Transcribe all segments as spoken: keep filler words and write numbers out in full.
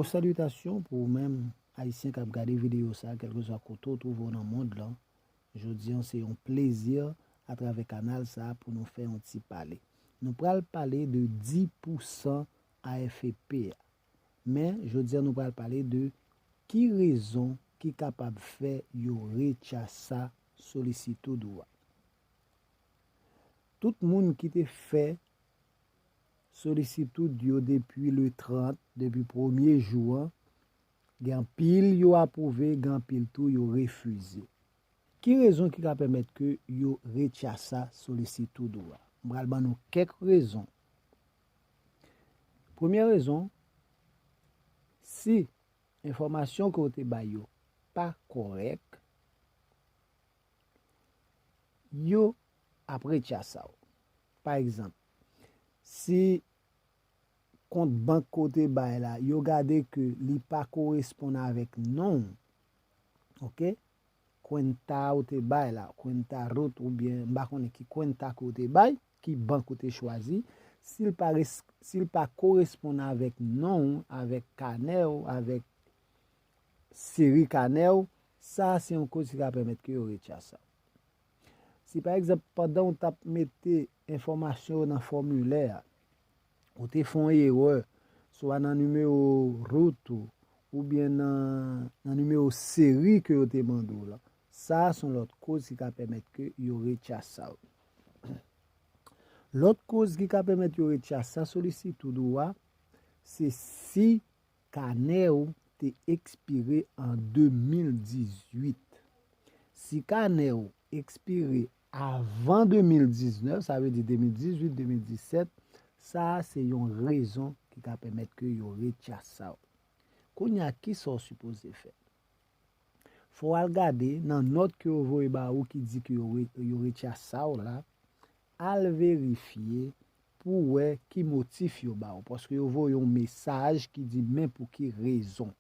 Salitasyon pou ou menm, Ayisyen k ap gade videyo sa, kèlkeswa kote w twouve w nan mond lan. Jodi an, se yon plezi atravè kanal sa pou nou fè yon ti pale. Nou pral pale de dis pousan A F P a. Men, jodi an, nou pral pale de ki rezon ki kapab fè yo retchasa solisitid ou a. Tout moun ki te fè solisitid yo depi le trant, depi premye jou an, gen anpil yo apwouve, gen anpil tou yo refize. Ki rezon ki ka pèmèt ke yo retchasa solisitid ou a? M pral ban nou kèk rezon. Premye rezon, si enfòmasyon ke w te bay yo pa kòrèk, yo ap retchasa w. Pa egzanp, si kont bank ke w te bay la, yo gade ke li pa koresponn avèk non w, oke? Kwenta ou te bay la, kwenta root oubyen m pa konnen ki kwenta ke w te bay, ki bank ou te chwazi, si l pa res-, si l pa koresponn avèk non w, avèk kanè w, avèk seri kanè w, sa se yon koz ki ka pèmèt ke yo retchasa w. Si pa egzanp, pandan w t ap mete enfòmasyon yo nan fòmilè a, ou te fè yon erè, swa nan nimewo root ou, oubyen nan, nan nimewo seri ke yo te mande w lan, sa a se yon lòt koz ki ka pèmèt ke yo retchasa w. Lòt koz ki ka pèmèt yo retchasa solisitid ou a, se si kanè w te ekspire an de mil dizuit. Si kanè w ekspire avan de mil diznèf, sa vle di de mil dizuit, de mil disèt, sa a se yon rezon ki ka pèmèt ke yo retchasa w. Kounye a, kisa w sipoze fè? Fò w al gade nan nòt ke yo voye ba ou ki di ke yo re-, yo retchasa w la, al verifye pou w wè ki motif yo ba w, paske yo voye yon mesaj ki di men pou ki rezon.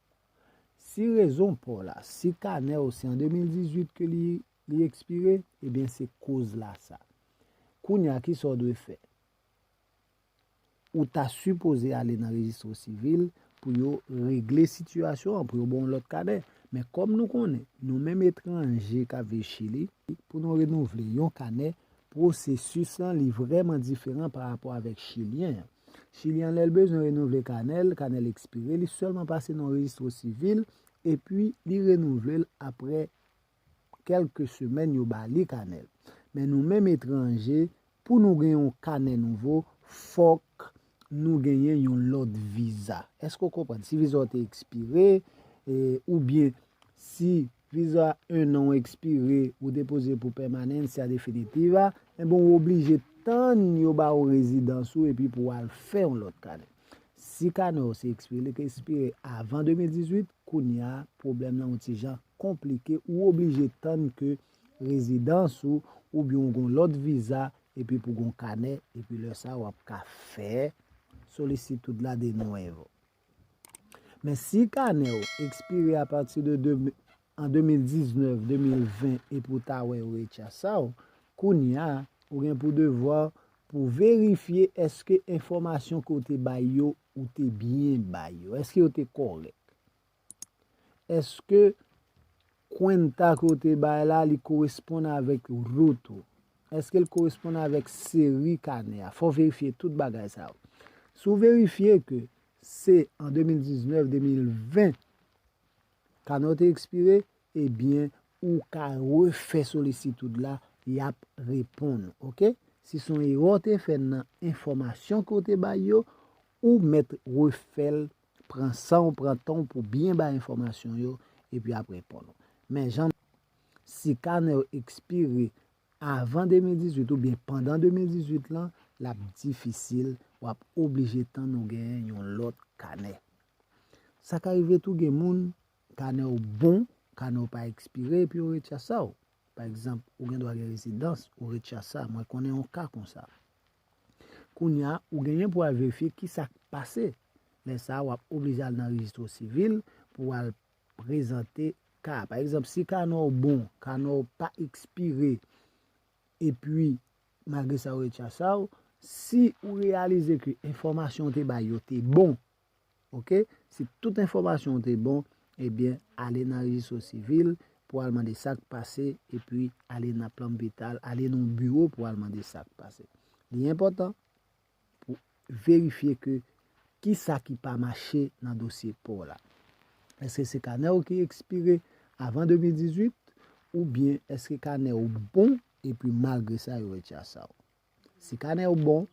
Si rezon pa w la, si kanè w se an de mil dizuit ke li, li ekspire, ebyen se koz la sa. Kounye a, kisa w dwe fè? Ou ta sipoze ale nan rejistro sivil pou yo regle sitiyasyon an, pou yo ba w yon lòt kanè. Men kòm nou konnen, nou menm etranje k ap viv Chili, pou nou renouvle yon kanè, pwosesis lan li vrèman diferan pa rapò avèk chilyen an. Chilyen an, lè l bezwen renouvle kanè l, kanè l ekspire, li sèlman pase nan rejistro sivil, epi li renouvle l apre kèlke semèn yo ba li kanè l. Men nou menm etranje, pou nou gen yon kanè nouvo, fòk nou genyen yon lòt viza. Èske w konprann? Si viza w te ekspire, e, oubyen si viza en an w ekspire, ou depoze pou pèmanans ya definitiva, enben w oblije tann yo ba w rezidans ou epi pou w al fè yon lòt kanè. Si kanè w se ekspire, li te ekspire avan de mil dizuit, kounye a, pwoblèm nan yon ti jan konplike, ou oblije tann ke rezidans ou, oubyen w gen yon lòt viza, epi pou w gen yon kanè, epi lè sa a w ap ka fè solisitid la de nouvo. Men si kanè w ekspire apati de, de, an de mil diznèf, de mil ven, epi w ta wè yo retchasa w, kounye a, ou gen pou devwa pou verifye èske enfòmasyon ke w te bay yo, ou te byen bay yo. Èske yo te kòrèk? Èske kwenta ke w te bay la, li koresponn avèk root ou? Èske l koresponn avèk seri kanè a? Fò w verifye tout bagay sa yo. Si w verifye ke se an de mil diznèf, de mil ven, kanè w te ekspire, ebyen, ou ka refè solisitid la, y ap reponn, oke? Si se yon erè w te fè nan enfòmasyon ke w te bay yo, ou mèt refè l, pran san w, pran tan w pou byen bay enfòmasyon yo, epi ap reponn ou. Men jan, si kanè w ekspire avan de mil dizuit oubyen pandan de mil dizuit lan, l ap difisil, w ap oblije tann ou genyen yon lòt kanè. Sa ka rive tou gen moun, kanè w bon, kanè w pa ekspire, epi yo retchasa w. Pa egzanp, ou gen dwa gen rezidans, ou retchasa. Mwen konnen yon ka konsa. Kounye a, ou genyen pou al verifye kisa k pase. Lè sa a, w ap oblije al nan rejistro sivil pou w al prezante ka a. Pa egzanp, si kanè w bon, kanè w pa ekspire, epi malgre sa yo retchasa w, si ou reyalize ke enfòmasyon w te bay yo te bon, Oke? Si tout enfòmasyon w te bon, ebyen, ale nan rejistro sivil pou al mande sa k pase, epi ale nan plan vital, ale nan yon biwo pou al mande sa k pase. Li enpòtan pou verifye ke kisa ki pa mache nan dosye pa w la. Èske se kanè w ki ekspire avan de mil dizuit, oubyen èske kanè w bon epi malgre sa yo retire sa w? Si kanè w bon,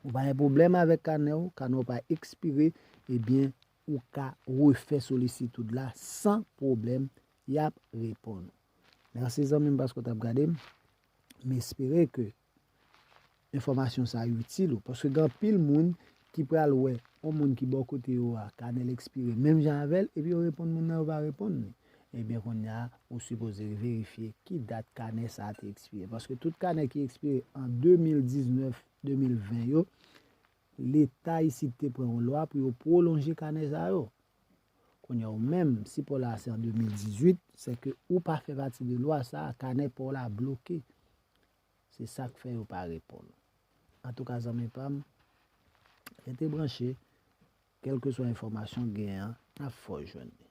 ou pa gen pwoblèm avèk kanè w, kanè w pa ekspire, ebyen, ou ka refè solisitid la san pwoblèm, y ap reponn ou. Mèsi zanmi m paske w t ap gade m. M espere ke enfòmasyon sa yo itil ou. Paske gen anpil moun ki pral wè yon moun ki bò kote yo a, kanè l ekspire, menm jan avè l, epi yo reponn moun nan, yo pa reponn li. Ebyen, kounye a, ou sipoze verifye ki dat kanè sa a te ekspire. Paske tout kanè ki ekspire an de mil diznèf, de mil ven yo, Leta isit te pran yon lwa pou yo pwolonje kanè sa yo. Kounye a, ou menm, si pa w la se an de mil dizuit, se ke ou pa fè pati de lwa sa a, kanè pa w la bloke. Se sa k fè yo pa reponn ou. Antouka, zanmi pa m, rete branche, kèlkeswa enfòmasyon w genyen an, n ap fè w jwenn li.